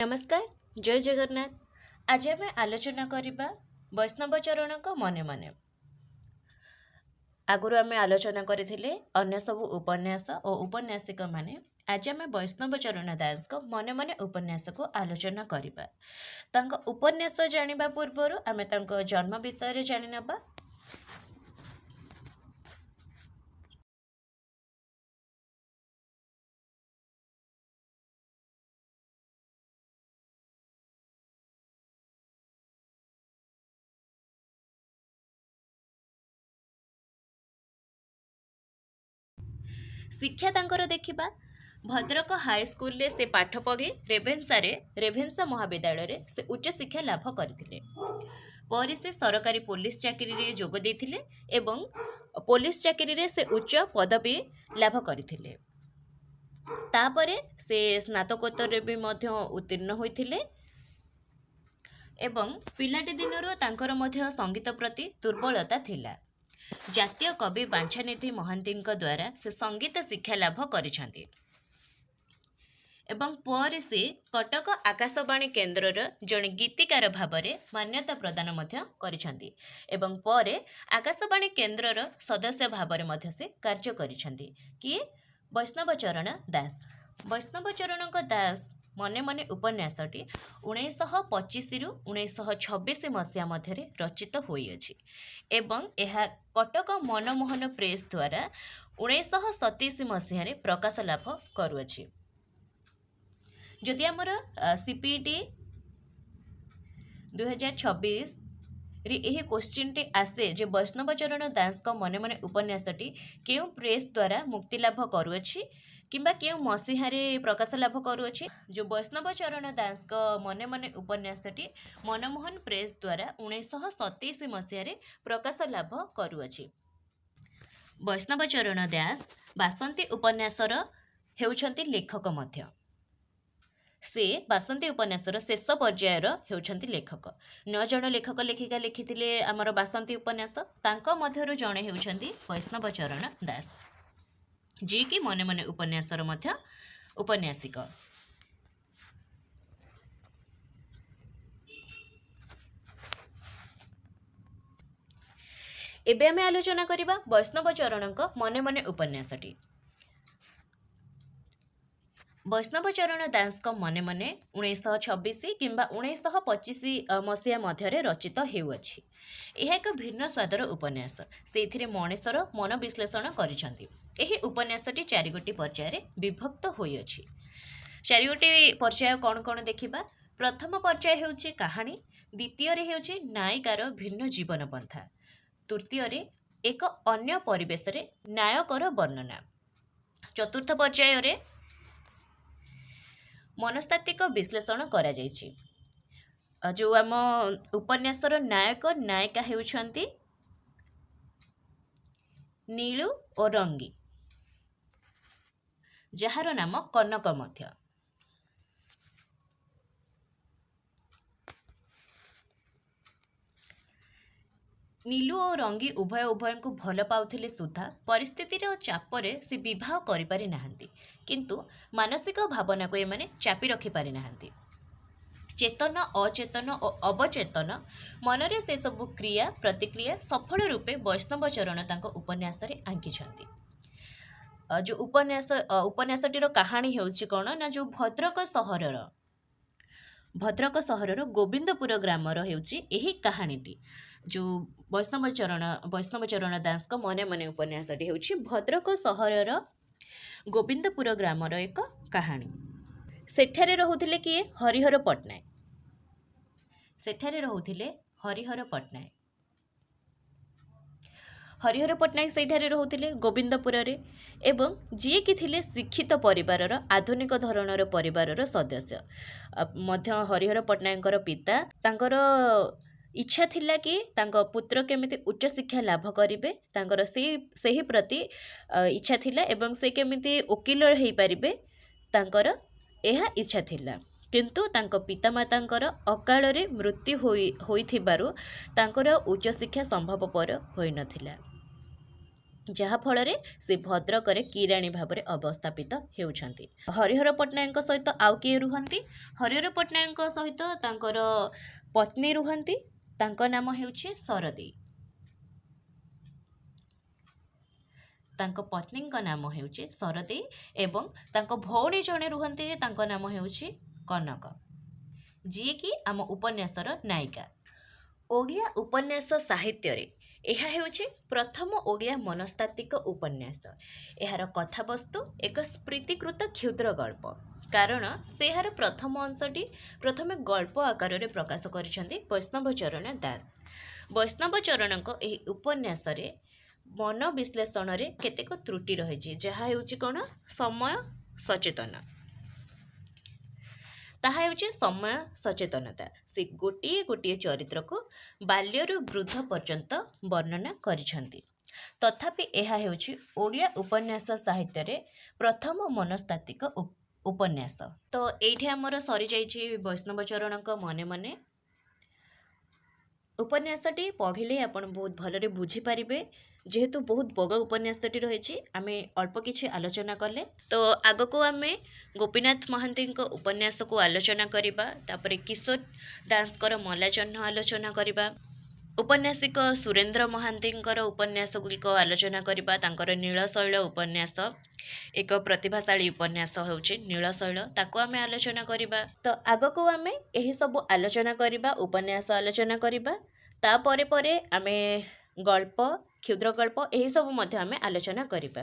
ନମସ୍କାର, ଜୟ ଜଗନ୍ନାଥ। ଆଜି ଆମେ ଆଲୋଚନା କରିବା ବୈଷ୍ଣବ ଚରଣଙ୍କ ମନେ ମନେ। ଆଗରୁ ଆମେ ଆଲୋଚନା କରିଥିଲେ ଅନ୍ୟ ସବୁ ଉପନ୍ୟାସ ଓ ଉପନ୍ୟାସିକମାନେ। ଆଜି ଆମେ ବୈଷ୍ଣବ ଚରଣ ଦାସଙ୍କ ମନେ ମନେ ଉପନ୍ୟାସକୁ ଆଲୋଚନା କରିବା। ତାଙ୍କ ଉପନ୍ୟାସ ଜାଣିବା ପୂର୍ବରୁ ଆମେ ତାଙ୍କ ଜନ୍ମ ବିଷୟରେ ଜାଣିନେବା। ଶିକ୍ଷା ତାଙ୍କର ଦେଖିବା। ଭଦ୍ରକ ହାଇସ୍କୁଲରେ ସେ ପାଠ ପଢ଼ି ରେଭେନ୍ସା ମହାବିଦ୍ୟାଳୟରେ ସେ ଉଚ୍ଚଶିକ୍ଷା ଲାଭ କରିଥିଲେ। ପରେ ସେ ସରକାରୀ ପୋଲିସ ଚାକିରିରେ ଯୋଗ ଦେଇଥିଲେ ଏବଂ ପୋଲିସ ଚାକିରିରେ ସେ ଉଚ୍ଚ ପଦବୀ ଲାଭ କରିଥିଲେ। ତାପରେ ସେ ସ୍ନାତକୋତ୍ତରରେ ବି ମଧ୍ୟ ଉତ୍ତୀର୍ଣ୍ଣ ହୋଇଥିଲେ ଏବଂ ପିଲାଟି ଦିନରୁ ତାଙ୍କର ମଧ୍ୟ ସଙ୍ଗୀତ ପ୍ରତି ଦୁର୍ବଳତା ଥିଲା। ଜାତୀୟ କବି ବାଞ୍ଛାନିଧି ମହାନ୍ତିଙ୍କ ଦ୍ୱାରା ସେ ସଙ୍ଗୀତ ଶିକ୍ଷା ଲାଭ କରିଛନ୍ତି ଏବଂ ପରେ ସେ କଟକ ଆକାଶବାଣୀ କେନ୍ଦ୍ରର ଜଣେ ଗୀତିକାର ଭାବରେ ମାନ୍ୟତା ପ୍ରଦାନ ମଧ୍ୟ କରିଛନ୍ତି ଏବଂ ପରେ ଆକାଶବାଣୀ କେନ୍ଦ୍ରର ସଦସ୍ୟ ଭାବରେ ମଧ୍ୟ ସେ କାର୍ଯ୍ୟ କରିଛନ୍ତି। କିଏ? ବୈଷ୍ଣବ ଚରଣ ଦାସ। ବୈଷ୍ଣବ ଚରଣଙ୍କ ଦାସ ମନେ ମନେ ଉପନ୍ୟାସଟି 1925ରୁ 1926 ମସିହା ମଧ୍ୟରେ ରଚିତ ହୋଇଅଛି ଏବଂ ଏହା କଟକ ମନମୋହନ ପ୍ରେସ୍ ଦ୍ୱାରା 1927 ମସିହାରେ ପ୍ରକାଶ ଲାଭ କରୁଅଛି। ଯଦି ଆମର ସିପିଇଟି 2026ରେ ଏହି କୋଶ୍ଚିନ୍ଟି ଆସେ ଯେ ବୈଷ୍ଣବ ଚରଣ ଦାସଙ୍କ ମନେ ମନେ ଉପନ୍ୟାସଟି କେଉଁ ପ୍ରେସ୍ ଦ୍ୱାରା ମୁକ୍ତିଲାଭ କରୁଅଛି କିମ୍ବା କେଉଁ ମସିହାରେ ପ୍ରକାଶ ଲାଭ କରୁଅଛି, ଯେଉଁ ବୈଷ୍ଣବ ଚରଣ ଦାସଙ୍କ ମନେ ମନେ ଉପନ୍ୟାସଟି ମନମୋହନ ପ୍ରେସ୍ ଦ୍ୱାରା 1927 ମସିହାରେ ପ୍ରକାଶ ଲାଭ କରୁଅଛି। ବୈଷ୍ଣବ ଚରଣ ଦାସ ବାସନ୍ତୀ ଉପନ୍ୟାସର ହେଉଛନ୍ତି ଲେଖକ ମଧ୍ୟ। ସେ ବାସନ୍ତୀ ଉପନ୍ୟାସର ଶେଷ ପର୍ଯ୍ୟାୟର ହେଉଛନ୍ତି ଲେଖକ। 9 ଜଣ ଲେଖକ ଲେଖିକା ଲେଖିଥିଲେ ଆମର ବାସନ୍ତୀ ଉପନ୍ୟାସ, ତାଙ୍କ ମଧ୍ୟରୁ ଜଣେ ହେଉଛନ୍ତି ବୈଷ୍ଣବ ଚରଣ ଦାସ, ଯିଏକି ମନେ ମନେ ଉପନ୍ୟାସର ମଧ୍ୟ ଉପନ୍ୟାସିକ। ଏବେ ଆମେ ଆଲୋଚନା କରିବା ବୈଷ୍ଣବ ଚରଣଙ୍କ ମନେ ମନେ ଉପନ୍ୟାସଟି। ବୈଷ୍ଣବ ଚରଣ ଦାସଙ୍କ ମନେ ମନେ 1926 କିମ୍ବା 1925 ମସିହା ମଧ୍ୟରେ ରଚିତ ହେଉଅଛି। ଏହା ଏକ ଭିନ୍ନ ସ୍ୱାଦର ଉପନ୍ୟାସ। ସେଇଥିରେ ମଣିଷର ମନ ବିଶ୍ଳେଷଣ କରିଛନ୍ତି। ଏହି ଉପନ୍ୟାସଟି 4ଗୋଟି ପର୍ଯ୍ୟାୟରେ ବିଭକ୍ତ ହୋଇଅଛି। 4ଗୋଟି ପର୍ଯ୍ୟାୟ କ'ଣ କ'ଣ ଦେଖିବା। ପ୍ରଥମ ପର୍ଯ୍ୟାୟ ହେଉଛି କାହାଣୀ, ଦ୍ୱିତୀୟରେ ହେଉଛି ନାୟିକାର ଭିନ୍ନ ଜୀବନ ପନ୍ଥା, ତୃତୀୟରେ ଏକ ଅନ୍ୟ ପରିବେଶରେ ନାୟକର ବର୍ଣ୍ଣନା, ଚତୁର୍ଥ ପର୍ଯ୍ୟାୟରେ ମନସ୍ତାତ୍ତ୍ୱିକ ବିଶ୍ଳେଷଣ କରାଯାଇଛି। ଯେଉଁ ଆମ ଉପନ୍ୟାସର ନାୟକ ନାୟିକା ହେଉଛନ୍ତି ନୀଳୁ ଓ ରଙ୍ଗୀ, ଯାହାର ନାମ କନକ ମଧ୍ୟ। ନୀଲୁ ଓ ରଙ୍ଗୀ ଉଭୟ ଉଭୟଙ୍କୁ ଭଲ ପାଉଥିଲେ ସୁଦ୍ଧା ପରିସ୍ଥିତିର ଚାପରେ ସେ ବିବାହ କରିପାରି ନାହାନ୍ତି, କିନ୍ତୁ ମାନସିକ ଭାବନାକୁ ଏମାନେ ଚାପି ରଖିପାରି ନାହାନ୍ତି। ଚେତନ, ଅଚେତନ ଓ ଅବଚେତନ ମନରେ ସେସବୁ କ୍ରିୟା ପ୍ରତିକ୍ରିୟା ସଫଳ ରୂପେ ବୈଷ୍ଣବ ଚରଣ ତାଙ୍କ ଉପନ୍ୟାସରେ ଆଙ୍କିଛନ୍ତି। ଯେଉଁ ଉପନ୍ୟାସଟିର କାହାଣୀ ହେଉଛି କ'ଣ ନା ଯେଉଁ ଭଦ୍ରକ ସହରର ଗୋବିନ୍ଦପୁର ଗ୍ରାମର ହେଉଛି ଏହି କାହାଣୀଟି। ଯେଉଁ ବୈଷ୍ଣବ ଚରଣ ଦାସଙ୍କ ମନେ ମନେ ଉପନ୍ୟାସଟି ହେଉଛି ଭଦ୍ରକ ସହରର ଗୋବିନ୍ଦପୁର ଗ୍ରାମର ଏକ କାହାଣୀ। ସେଠାରେ ରହୁଥିଲେ କିଏ? ହରିହର ପଟ୍ଟନାୟକ। ସେଠାରେ ରହୁଥିଲେ ହରିହର ପଟ୍ଟନାୟକ। ହରିହର ପଟ୍ଟନାୟକ ସେଇଠାରେ ରହୁଥିଲେ ଗୋବିନ୍ଦପୁରରେ ଏବଂ ଯିଏକି ଥିଲେ ଶିକ୍ଷିତ ପରିବାରର, ଆଧୁନିକ ଧରଣର ପରିବାରର ସଦସ୍ୟ ମଧ୍ୟ। ହରିହର ପଟ୍ଟନାୟକଙ୍କର ପିତା, ତାଙ୍କର ଇଚ୍ଛା ଥିଲା କି ତାଙ୍କ ପୁତ୍ର କେମିତି ଉଚ୍ଚଶିକ୍ଷା ଲାଭ କରିବେ, ତାଙ୍କର ସେହି ପ୍ରତି ଇଚ୍ଛା ଥିଲା ଏବଂ ସେ କେମିତି ଓକିଲ ହେଇପାରିବେ ତାଙ୍କର ଏହା ଇଚ୍ଛା ଥିଲା। କିନ୍ତୁ ତାଙ୍କ ପିତାମାତାଙ୍କର ଅକାଳରେ ମୃତ୍ୟୁ ହୋଇଥିବାରୁ ତାଙ୍କର ଉଚ୍ଚଶିକ୍ଷା ସମ୍ଭବପର ହୋଇନଥିଲା। ଯାହାଫଳରେ ସେ ଭଦ୍ରକରେ କିରାଣୀ ଭାବରେ ଅବସ୍ଥାପିତ ହେଉଛନ୍ତି। ହରିହର ପଟ୍ଟନାୟକଙ୍କ ସହିତ ଆଉ କିଏ ରୁହନ୍ତି? ହରିହର ପଟ୍ଟନାୟକଙ୍କ ସହିତ ତାଙ୍କର ପତ୍ନୀ ରୁହନ୍ତି, ତାଙ୍କ ନାମ ହେଉଛି ସରଦେଇ। ତାଙ୍କ ପତ୍ନୀଙ୍କ ନାମ ହେଉଛି ସରଦେଇ ଏବଂ ତାଙ୍କ ଭଉଣୀ ଜଣେ ରୁହନ୍ତି, ତାଙ୍କ ନାମ ହେଉଛି କନକ, ଯିଏକି ଆମ ଉପନ୍ୟାସର ନାୟିକା। ଓଡ଼ିଆ ଉପନ୍ୟାସ ସାହିତ୍ୟରେ ଏହା ହେଉଛି ପ୍ରଥମ ଓଡ଼ିଆ ମନସ୍ତାତ୍ତ୍ୱିକ ଉପନ୍ୟାସ। ଏହାର କଥାବସ୍ତୁ ଏକ ସ୍ଫୀତିକୃତ କ୍ଷୁଦ୍ର ଗଳ୍ପ, କାରଣ ସେ ଏହାର ପ୍ରଥମ ଅଂଶଟି ପ୍ରଥମେ ଗଳ୍ପ ଆକାରରେ ପ୍ରକାଶ କରିଛନ୍ତି ବୈଷ୍ଣବ ଚରଣ ଦାସ। ବୈଷ୍ଣବ ଚରଣଙ୍କ ଏହି ଉପନ୍ୟାସରେ ମନ ବିଶ୍ଳେଷଣରେ କେତେକ ତ୍ରୁଟି ରହିଛି, ଯାହା ହେଉଛି କ'ଣ? ସମୟ ସଚେତନ। ତାହା ହେଉଛି ସମୟ ସଚେତନତା। ସେ ଗୋଟିଏ ଗୋଟିଏ ଚରିତ୍ରକୁ ବାଲ୍ୟରୁ ବୃଦ୍ଧ ପର୍ଯ୍ୟନ୍ତ ବର୍ଣ୍ଣନା କରିଛନ୍ତି। ତଥାପି ଏହା ହେଉଛି ଓଡ଼ିଆ ଉପନ୍ୟାସ ସାହିତ୍ୟରେ ପ୍ରଥମ ମନସ୍ତାତ୍ତ୍ୱିକ ଉପନ୍ୟାସ। ତ ଏଇଠି ଆମର ସରିଯାଇଛି ବୈଷ୍ଣବ ଚରଣଙ୍କ ମନେ ମନେ ଉପନ୍ୟାସଟି। ପଢ଼ିଲେ ଆପଣ ବହୁତ ଭଲରେ ବୁଝିପାରିବେ। ଯେହେତୁ ବହୁତ ବଡ଼ ଉପନ୍ୟାସଟି ରହିଛି, ଆମେ ଅଳ୍ପ କିଛି ଆଲୋଚନା କଲେ। ତ ଆଗକୁ ଆମେ ଗୋପୀନାଥ ମହାନ୍ତିଙ୍କ ଉପନ୍ୟାସକୁ ଆଲୋଚନା କରିବା, ତାପରେ କିଶୋର ଦାସଙ୍କର ମଲା ଜହ୍ନ ଆଲୋଚନା କରିବା, ଉପନ୍ୟାସିକ ସୁରେନ୍ଦ୍ର ମହାନ୍ତିଙ୍କର ଉପନ୍ୟାସ ଗୁଡ଼ିକ ଆଲୋଚନା କରିବା। ତାଙ୍କର ନୀଳଶୈଳ ଉପନ୍ୟାସ, ଏକ ପ୍ରତିଭାଶାଳୀ ଉପନ୍ୟାସ ହେଉଛି ନୀଳଶୈଳ, ତାକୁ ଆମେ ଆଲୋଚନା କରିବା। ତ ଆଗକୁ ଆମେ ଏହିସବୁ ଆଲୋଚନା କରିବା, ଉପନ୍ୟାସ ଆଲୋଚନା କରିବା, ତାପରେ ପରେ ଆମେ ଗଳ୍ପ, କ୍ଷୁଦ୍ର ଗଳ୍ପ ଏହିସବୁ ମଧ୍ୟ ଆମେ ଆଲୋଚନା କରିବା।